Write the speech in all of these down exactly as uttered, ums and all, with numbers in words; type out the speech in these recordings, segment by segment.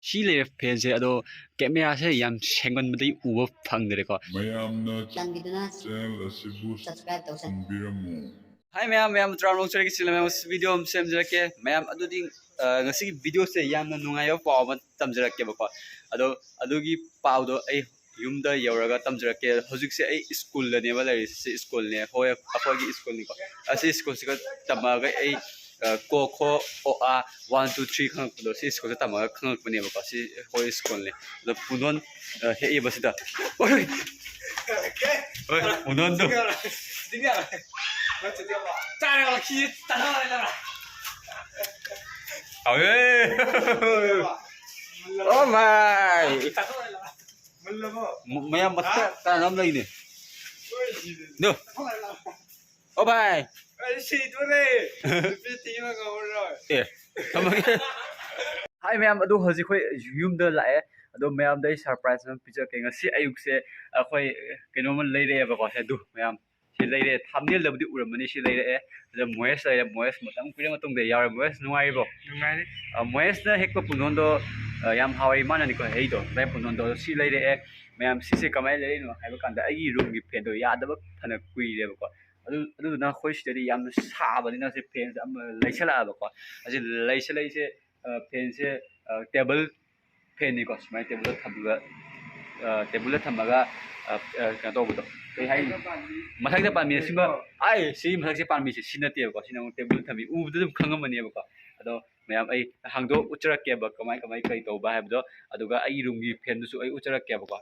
ꯁꯤ ꯂꯩꯔꯦ ꯐꯦꯟꯁꯦ, ꯑꯗꯣ ꯀꯦꯃꯦꯔꯥꯁꯦ ꯌꯥꯝ ꯁꯦꯡꯃꯟꯕꯗꯒꯤ ꯎꯕ ꯐꯪꯗ꯭ꯔꯦꯀꯣ꯫ ꯃꯌꯥꯝꯅ ꯆꯥꯟꯕꯤꯗꯨꯅ ꯆꯦꯅꯦꯜ ꯑꯁꯤꯕꯨ subscribe ꯇꯧꯁꯟ- ꯈꯪꯕꯤꯔꯝꯃꯨ꯫ ꯍꯥꯏ ꯃꯌꯥꯝ, ꯃꯌꯥꯝ ꯇꯔꯥꯃꯔꯨꯝ ꯆꯔꯦꯒꯤ ꯁꯤꯂꯝ ꯃꯌꯥꯝ ꯉꯁꯤ ꯚꯤꯗꯤꯑꯣ ꯑꯃ ꯁꯦꯝꯖꯔꯛꯀꯦ꯫ ꯃꯌꯥꯝ ꯑꯗꯨꯗꯤ ꯑ, ꯉꯁꯤꯒꯤ ꯚꯤꯗꯤꯑꯣꯁꯦ ꯌꯥꯝꯅ ꯅꯨꯡꯉꯥꯏꯕ ꯄꯥꯎ ꯑꯃ ꯇꯝꯖꯔꯛꯀꯦꯕꯀꯣ꯫ ꯑꯗꯣ ꯑꯗꯨꯒꯤ ꯄꯥꯎꯗꯣ ꯑꯩ ꯌꯨꯝꯗ ꯌꯧꯔꯒ ꯇꯝꯖꯔꯛꯀꯦ꯫ ꯍꯧꯖꯤꯛꯁꯦ ꯑꯩ ꯁ꯭ꯀꯨꯜꯗꯅꯦꯕ ꯂꯩꯔꯤꯁꯦ꯫ ꯁꯤ ꯁ꯭ꯀꯨꯜꯅꯦ, ꯍꯣꯏ, ꯑꯩꯈꯣꯏꯒꯤ ꯁ꯭ꯀꯨꯜꯅꯤꯀꯣ꯫ ꯑꯁꯤ ꯁ꯭ꯀꯨꯜꯁꯤꯒ ꯇꯝꯃꯛꯑꯒ ꯑꯩ ꯑ, ꯀꯣ ꯈꯣ ꯑꯣ ꯑꯥ ꯋꯥꯟ ꯇꯨ ꯊ꯭ꯔꯤ ꯈꯪꯉꯛꯄꯗꯣ ꯁꯤ ꯁ꯭ꯀꯨꯜꯗ ꯇꯝꯃꯒ ꯈꯪꯉꯛꯄꯅꯦꯕꯀꯣ꯫ ꯁꯤ ꯑꯩꯈꯣꯏ ꯁ꯭ꯀꯨꯜꯅꯦ꯫ ꯑꯗꯣ ꯄꯨꯡꯗꯣꯟ ꯑ, ꯍꯦꯛꯏꯕ ꯁꯤꯗ꯫ ꯍꯣꯏ, ꯍꯣꯏ, ꯄꯨꯡꯗꯣꯟꯗꯣ꯫ ꯍꯥꯎꯋꯦ꯫ ꯑꯣ ꯃꯥꯏ꯫ ꯃ- ꯃꯌꯥꯝ ꯃꯊꯛꯇ ꯀꯅꯥꯅꯣ ꯑꯃ ꯂꯩꯅꯦ? ꯅꯣ꯫ ꯑꯣ ꯚꯥꯏ꯫ ꯑꯦ, ꯊꯝꯃꯒꯦ꯫ ꯍꯥꯏ ꯃꯌꯥꯝ, ꯑꯗꯨ ꯍꯧꯖꯤꯛ ꯑꯩꯈꯣꯏ ꯌꯨꯝꯗ ꯂꯥꯛꯑꯦ꯫ ꯑꯗꯣ ꯃꯌꯥꯝꯗ ꯑꯩ ꯁꯔꯄ꯭ꯔꯥꯏꯁ ꯑꯃ ꯄꯤꯖꯔꯛꯀꯦ꯫ ꯉꯁꯤ ꯑꯌꯨꯛꯁꯦ ꯑꯩꯈꯣꯏ ꯀꯩꯅꯣꯝꯃ ꯂꯩꯔꯛꯑꯦꯕꯀꯣ꯫ ꯁꯦ ꯑꯗꯨ ꯃꯌꯥꯝ, ꯁꯤ ꯂꯩꯔꯦ꯫ ꯊꯝꯅꯦꯜꯗꯕꯨꯗꯤ ꯎꯔꯝꯃꯅꯤ, ꯁꯤ ꯂꯩꯔꯛꯑꯦ꯫ ꯑꯗ ꯃꯣꯍꯦꯁ ꯂꯩꯔꯦ꯫ ꯃꯣꯍꯦꯁ ꯃꯇꯝ ꯀꯨꯏꯔ ꯃꯇꯨꯡꯗ ꯌꯥꯎꯔꯦ꯫ ꯃꯣꯍꯦꯁ ꯅꯨꯡꯉꯥꯏꯔꯤꯕꯣ? ꯅꯨꯡꯉꯥꯏꯔꯤ꯫ ꯑ, ꯃꯣꯍꯦꯁꯅ ꯍꯦꯛꯄ ꯄꯨꯡꯗꯣꯟꯗꯣ, ꯑ, ꯌꯥꯝ ꯍꯥꯎꯋꯦ꯫ ꯃꯥꯅꯅꯤꯀꯣ ꯍꯩꯗꯣ, ꯂꯩ ꯄꯨꯡꯗꯣꯟꯗꯣ꯫ ꯁꯤ ꯂꯩꯔꯛꯑꯦ꯫ ꯃꯌꯥꯝ ꯁꯤꯁꯦ ꯀꯃꯥꯏꯅ ꯂꯩꯔꯛꯏꯅꯣ ꯍꯥꯏꯕ ꯀꯥꯟꯗ ꯑꯩꯒꯤ ꯔꯨꯝꯒꯤ ꯐꯦꯟꯗꯣ ꯌꯥꯗꯕ ꯐꯅ ꯀꯨꯏꯔꯦꯕꯀꯣ꯫ ꯑꯗꯨ, ꯑꯗꯨꯗꯨꯅ ꯑꯩꯈꯣꯏ ꯁꯤꯗꯗꯤ ꯌꯥꯝꯅ ꯁꯥꯕꯅꯤꯅ ꯁꯤ ꯐꯦꯟꯁꯦ ꯑꯃ ꯂꯩꯁꯜꯂꯛꯑꯕꯀꯣ꯫ ꯑꯁꯤ ꯂꯩꯁꯜꯂꯛꯏꯁꯦ, ꯑ, ꯐꯦꯟꯁꯦ, ꯑ, ꯇꯦꯕꯜ ꯐꯦꯟꯅꯤꯀꯣ꯫ ꯁꯨꯃꯥꯏꯅ ꯇꯦꯕꯜꯗ ꯊꯝꯃꯒ, ꯑ, ꯇꯦꯕꯜꯗ ꯊꯝꯃꯒ, ꯑ, ꯑ, ꯀꯩꯅꯣ ꯇꯧꯕꯗꯣ, ꯀꯩ ꯍꯥꯏꯅꯤ? ꯃꯊꯛꯇ ꯄꯥꯟꯕꯤ ꯑꯁꯤꯃ, ꯑꯥꯏ, ꯁꯤ ꯃꯊꯛꯁꯦ ꯄꯥꯟꯕꯤꯁꯦ ꯁꯤ ꯅꯠꯇꯦꯕꯀꯣ꯫ ꯁꯤ ꯅ ꯑꯃꯨꯛ ꯇꯦꯕꯜꯗ ꯊꯝꯕꯤ꯫ ꯎꯕꯗ ꯑꯗꯨꯝ ꯈꯪꯉꯝꯃꯅꯦꯕꯀꯣ꯫ ꯑꯗꯣ ꯃꯌꯥꯝ, ꯑꯩ ꯍꯥꯡꯗꯣꯛ ꯎꯠꯆꯔꯛꯀꯦꯕ ꯀꯃꯥꯏ ꯀꯃꯥꯏ ꯀꯩ ꯇꯧꯕ ꯍꯥꯏꯕꯗꯣ꯫ ꯑꯗꯨꯒ ꯑꯩꯒꯤ ꯔꯨꯝꯒꯤ ꯐꯦꯟꯗꯨꯁꯨ ꯑꯩ ꯎꯠꯆꯔꯛꯀꯦꯕꯀꯣ꯫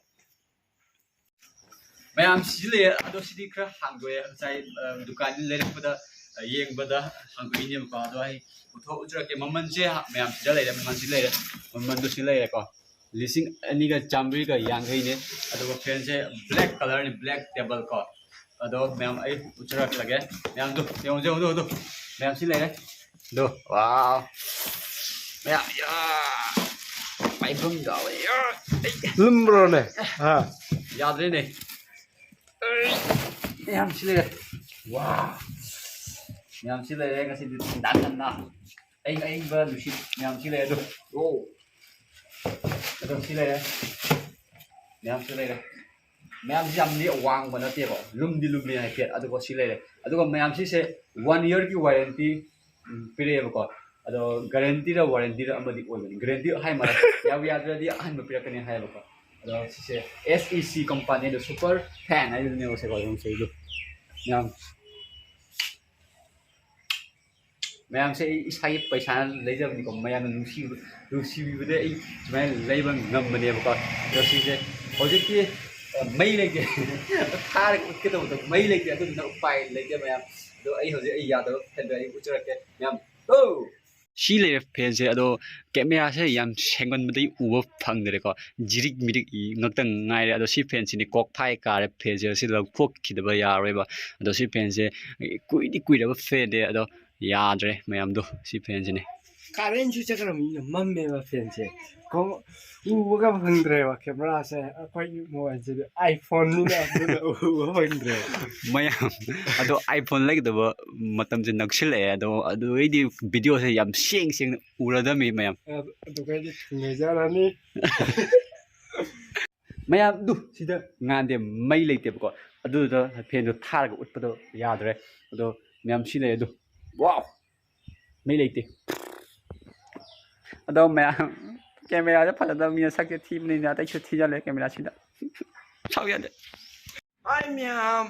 ꯃꯌꯥꯝ ꯁꯤꯁꯨ ꯂꯩꯌꯦ꯫ ꯑꯗꯣ ꯁꯤꯗꯤ ꯈꯔ ꯍꯥꯡꯗꯣꯛꯑꯦ꯫ ꯉꯁꯥꯏ, ꯑ, ꯗꯨꯀꯥꯟꯗ ꯂꯩꯔꯛꯄꯗ, ꯑ, ꯌꯦꯡꯕꯗ ꯍꯥꯡꯗꯣꯛꯏꯅꯦꯕꯀꯣ꯫ ꯑꯗꯣ ꯑꯩ ꯄꯨꯊꯣꯛ ꯎꯠꯆꯔꯛꯀꯦ꯫ ꯃꯃꯜꯁꯦ ꯃꯌꯥꯝ ꯁꯤꯗ ꯂꯩꯔꯦ꯫ ꯃꯃꯜꯁꯤ ꯂꯩꯔꯦ꯫ ꯃꯃꯜꯗꯨ ꯁꯤ ꯂꯩꯔꯦꯀꯣ꯫ ꯂꯤꯁꯤꯡ ꯑꯅꯤꯒ ꯆꯥꯝꯃꯔꯤꯒ ꯌꯥꯡꯈꯩꯅꯦ꯫ ꯑꯗꯨꯒ ꯐꯦꯟꯁꯦ black colourꯅꯤ, black table ꯀꯣ꯫ ꯑꯗꯣ ꯃꯌꯥꯝ ꯑꯩ ꯎꯠꯆꯔꯛꯂꯒꯦ꯫ ꯃꯌꯥꯝꯗꯨ ꯌꯦꯡꯉꯨ, ꯌꯦꯡꯉꯨ, ꯌꯦꯡꯉꯨ, ꯌꯦꯡꯉꯨ꯫ ꯃꯌꯥꯝ ꯁꯤ ꯂꯩꯔꯦ꯫ ꯑꯗꯣ, wow꯫ ꯃꯌꯥꯝ, ꯌꯥ꯫ ꯄꯥꯏꯐꯝ ꯌꯥꯎꯋꯦ꯫ ꯌꯥ꯫ ꯑꯩ꯫ ꯂꯨꯝꯕ꯭ꯔꯣꯅꯦ? ꯑꯥ꯫ ꯌꯥꯗ꯭ꯔꯦꯅꯦ꯫ ꯑꯩ꯫ ꯃꯌꯥꯝ ꯁꯤ ꯂꯩꯔꯦ꯫ Wow꯫ ꯃꯌꯥꯝ ꯁꯤ ꯂꯩꯔꯦ꯫ ꯉꯁꯤꯗꯤ ꯊꯤꯟꯗꯥ ꯊꯟꯅ ꯑꯏꯪ ꯑꯏꯪꯕ ꯅꯨꯡꯁꯤꯠ ꯃꯌꯥꯝ ꯁꯤ ꯂꯩꯔꯦ꯫ ꯑꯗꯣ, wow꯫ ꯑꯗꯣ ꯁꯤ ꯂꯩꯔꯦ, ꯃꯌꯥꯝꯁꯨ ꯂꯩꯔꯦ꯫ ꯃꯌꯥꯝꯁꯤ ꯌꯥꯝꯗꯤ ꯋꯥꯡꯕ ꯅꯠꯇꯦꯕ, ꯂꯨꯝꯗꯤ ꯂꯨꯝꯃꯤ ꯍꯥꯏꯐꯦꯠ꯫ ꯑꯗꯨꯒ ꯁꯤ ꯂꯩꯔꯦ꯫ ꯑꯗꯨꯒ ꯃꯌꯥꯝ ꯁꯤꯁꯦ ꯋꯥꯟ ꯏꯌꯔꯒꯤ ꯋꯥꯔꯦꯟꯇꯤ ꯄꯤꯔꯛꯑꯦꯕꯀꯣ꯫ ꯑꯗꯣ ꯒꯥꯔꯦꯟꯇꯤꯔ ꯋꯥꯔꯦꯟꯇꯤꯔ ꯑꯃꯗꯤ ꯑꯣꯏꯕꯅꯤ꯫ ꯒꯥꯔꯦꯟꯇꯤ ꯍꯥꯏ ꯃꯥꯜꯂꯦ, ꯌꯥꯕꯨ ꯌꯥꯗ꯭ꯔꯗꯤ ꯑꯍꯟꯕ ꯄꯤꯔꯛꯀꯅꯤ ꯍꯥꯏꯌꯦꯕꯀꯣ꯫ ꯑꯗꯣ ꯁꯤꯁꯦ ꯑꯦꯁ ꯏ ꯁꯤ ꯀꯝꯄꯅꯤꯗ ꯁꯨꯄꯔ ꯐꯦꯟ ꯍꯥꯏꯗꯨꯅꯦꯕ ꯁꯦꯀꯣ ꯌꯣꯡꯁꯩꯗꯨ꯫ ꯃꯌꯥꯝ, ꯃꯌꯥꯝꯁꯦ ꯑꯩ ꯏꯁꯥꯒꯤ ꯄꯩꯁꯥꯅ ꯂꯩꯖꯕꯅꯤꯀꯣ꯫ ꯃꯌꯥꯝꯅ ꯅꯨꯡꯁꯤꯕ, ꯅꯨꯡꯁꯤꯕꯤꯕꯗ ꯑꯩ ꯁꯨꯃꯥꯏꯅ ꯂꯩꯕ ꯉꯝꯕꯅꯦꯕꯀꯣ꯫ ꯑꯗꯣ ꯁꯤꯁꯦ ꯍꯧꯖꯤꯛꯇꯤ, ꯑ, ꯃꯩ ꯂꯩꯇꯦ꯫ ꯊꯥꯔꯒ ꯎꯠꯀꯦ ꯇꯧꯕꯗ ꯃꯩ ꯂꯩꯇꯦ, ꯑꯗꯨꯗꯨꯅ ꯎꯄꯥꯏ ꯂꯩꯇꯦ ꯃꯌꯥꯝ꯫ ꯑꯗꯣ ꯑꯩ ꯍꯧꯖꯤꯛ ꯑꯩ ꯌꯥꯗꯕ ꯐꯦꯟꯗꯣ ꯑꯩ ꯎꯠꯆꯔꯛꯀꯦ ꯃꯌꯥꯝ꯫ ꯑꯣ! ꯁꯤ ꯂꯩꯔꯦ ꯐꯦꯟꯁꯦ꯫ ꯑꯗꯣ ꯀꯦꯃꯦꯔꯥꯁꯦ ꯌꯥꯝ ꯁꯦꯡꯃꯟꯕꯗꯒꯤ ꯎꯕ ꯐꯪꯗ꯭ꯔꯦꯀꯣ, ꯖꯤꯔꯤꯛ ꯃꯤꯔꯤꯛ ꯉꯥꯛꯇꯪ ꯉꯥꯏꯔꯦ꯫ ꯑꯗꯣ ꯁꯤ ꯐꯦꯟꯁꯤꯅꯦ ꯀꯣꯛ ꯐꯥꯏ ꯀꯥꯔꯦ ꯐꯦꯟꯁꯦ, ꯑꯁꯤ ꯂꯧꯊꯣꯛꯈꯤꯗꯕ ꯌꯥꯔꯣꯏꯕ꯫ ꯑꯗꯣ ꯁꯤ ꯐꯦꯟꯁꯦ ꯀꯨꯏꯗꯤ ꯀꯨꯏꯔꯕ ꯐꯦꯟꯅꯦ, ꯑꯗꯣ ꯌꯥꯗ꯭ꯔꯦ ꯃꯌꯥꯝꯗꯣ, ꯁꯤ ꯐꯦꯟꯁꯤꯅꯦ꯫ ꯀꯥꯔꯦꯟꯁꯨ ꯆꯠꯈ꯭ꯔꯕꯅꯤꯅ ꯃꯝꯃꯦꯕ ꯐꯦꯟꯁꯦ꯫ ꯀꯣ-, ꯎꯕꯒ ꯐꯪꯗ꯭ꯔꯦꯕ ꯀꯦꯃꯦꯔꯥꯁꯦ꯫ ꯑꯩꯈꯣꯏꯒꯤ ꯃꯣꯕꯥꯏꯜꯁꯤꯗꯤ iPhone ꯅꯤꯅ ꯑꯗꯨꯅ ꯎꯕ ꯐꯪꯗ꯭ꯔꯦꯕ꯫ ꯃꯌꯥꯝ, ꯑꯗꯣ iPhone ꯂꯩꯒꯗꯕ ꯃꯇꯝꯁꯦ ꯅꯛꯁꯤꯜꯂꯛꯑꯦ꯫ ꯑꯗꯣ ꯑꯗꯨꯗꯩꯗꯤ ꯚꯤꯗꯤꯑꯣꯁꯦ ꯌꯥꯝ ꯁꯦꯡ ꯁꯦꯡꯅ ꯎꯔꯗꯝꯃꯤ ꯃꯌꯥꯝ꯫ ꯑꯗꯨ-, ꯑꯗꯨꯒꯩꯗꯤ ꯊꯨꯡꯅꯖꯔꯅꯤ꯫ ꯃꯌꯥꯝ, ꯑꯗꯨ ꯁꯤꯗ ꯉꯥꯟꯗꯦ, ꯃꯩ ꯂꯩꯇꯦꯕꯀꯣ꯫ ꯑꯗꯨꯗ ꯐꯦꯟꯗꯣ ꯊꯥꯔꯒ ꯎꯠꯄꯗꯣ ꯌꯥꯗ꯭ꯔꯦ꯫ ꯑꯗꯣ ꯃꯌꯥꯝ ꯁꯤ ꯂꯩ ꯑꯗꯨ꯫ ꯋꯥꯎ! ꯃꯩ ꯂꯩꯇꯦ꯫ ꯑꯗꯣ ꯃꯌꯥꯝ, ꯀꯦꯃꯦꯔꯥꯗ ꯐꯖꯗꯕ ꯃꯤꯅ ꯁꯛꯁꯦ ꯊꯤꯕꯅꯤꯅ ꯑꯇꯩꯁꯨ ꯊꯤꯖꯜꯂꯦ ꯀꯦꯃꯦꯔꯥꯁꯤꯗ꯫ ꯁꯥꯎ ꯌꯥꯗꯦ꯫ ꯍꯥꯏ ꯃꯌꯥꯝ,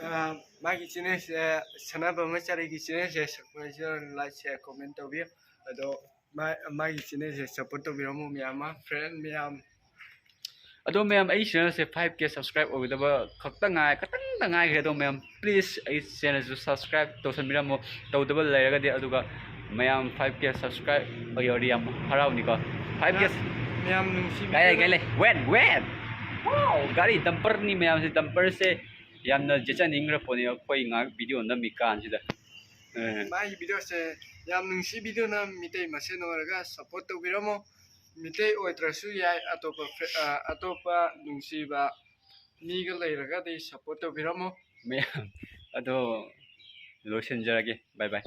ꯑ, ꯃꯥꯒꯤ ꯆꯦꯅꯦꯜꯁꯦ, ꯁꯥꯟꯅꯕ ꯑꯃ ꯆꯥꯔꯤꯒꯤ ꯆꯦꯅꯦꯜꯁꯦ ꯁꯕꯁꯀ꯭ꯔꯥꯏꯕ, ꯂꯥꯏꯛꯁꯦ, ꯀꯣꯃꯦꯟ ꯇꯧꯕꯤꯌꯨ꯫ ꯑꯗꯣ ꯃꯥ-, ꯃꯥꯒꯤ ꯆꯦꯅꯦꯜꯁꯦ ꯁꯞꯄꯣꯔꯠ ꯇꯧꯕꯤꯔꯝꯃꯣ ꯃꯌꯥꯝ ꯑꯃ, ꯐ꯭ꯔꯦꯟ ꯃꯌꯥꯝ꯫ ꯑꯗꯣ ꯃꯌꯥꯝ, ꯑꯩ ꯆꯦꯅꯦꯜꯁꯦ five K subscribe ꯑꯣꯏꯒꯗꯕ ꯈꯛꯇ ꯉꯥꯏ-, ꯈꯛꯇꯪꯗ ꯉꯥꯏꯈ꯭ꯔꯦ꯫ ꯑꯗꯣ ꯃꯌꯥꯝ, please ꯑꯩ ꯆꯦꯅꯦꯜꯁꯨ subscribe ꯇꯧꯁꯟꯕꯤꯔꯝꯃꯣ, ꯇꯧꯗꯕ ꯂꯩꯔꯒꯗꯤ꯫ ꯑꯗꯨꯒ ꯃꯌꯥꯝ five K subscribe ꯑꯣꯏꯔꯗꯤ ꯌꯥꯝ ꯍꯔꯥꯎꯅꯤꯀꯣ꯫ Five K꯫ ꯃꯌꯥꯝ ꯅꯨꯡꯁꯤꯕꯤꯗꯨꯅ ꯀꯥꯏ ꯂꯩ, ꯀꯥꯏ ꯂꯩ? Wait, wait! Wow! ꯒꯥꯔꯤ ꯗꯝꯄꯔꯅꯤ ꯃꯌꯥꯝꯁꯦ, ꯗꯝꯄꯔꯁꯦ ꯌꯥꯝꯅ ꯌꯦꯠꯆꯅꯤꯡꯈ꯭ꯔ ꯄꯣꯠꯅꯤ ꯑꯩꯈꯣꯏ ꯉꯥꯏꯍꯥꯛ ꯚꯤꯗꯤꯑꯣ ꯅꯝꯃꯤ ꯀꯥꯟꯁꯤꯗ꯫ ꯑꯦ꯫ ꯃꯥꯒꯤ ꯚꯤꯗꯤꯑꯣꯁꯦ ꯌꯥꯝ ꯅꯨꯡꯁꯤ ꯚꯤꯗꯤꯑꯣꯅ ꯃꯤꯇꯩ ꯃꯁꯦꯟ ꯑꯣꯏꯔꯒ ꯁꯞꯄꯣꯔꯠ ꯇꯧꯕꯤꯔꯝꯃꯣ꯫ ꯃꯤꯇꯩ ꯑꯣꯏꯗ꯭ꯔꯁꯨ ꯌꯥꯏ, ꯑꯇꯣꯞꯄ ꯐ꯭ꯔꯦ-, ꯑ, ꯑꯇꯣꯞꯄ ꯅꯨꯡꯁꯤꯕ ꯃꯤꯒ ꯂꯩꯔꯒꯗꯤ ꯁꯞꯄꯣꯔꯠ ꯇꯧꯕꯤꯔꯝꯃꯣ꯫ ꯃꯌꯥꯝ, ꯑꯗꯣ ꯂꯣꯏꯁꯤꯟꯖꯔꯒꯦ꯫ Bye bye꯫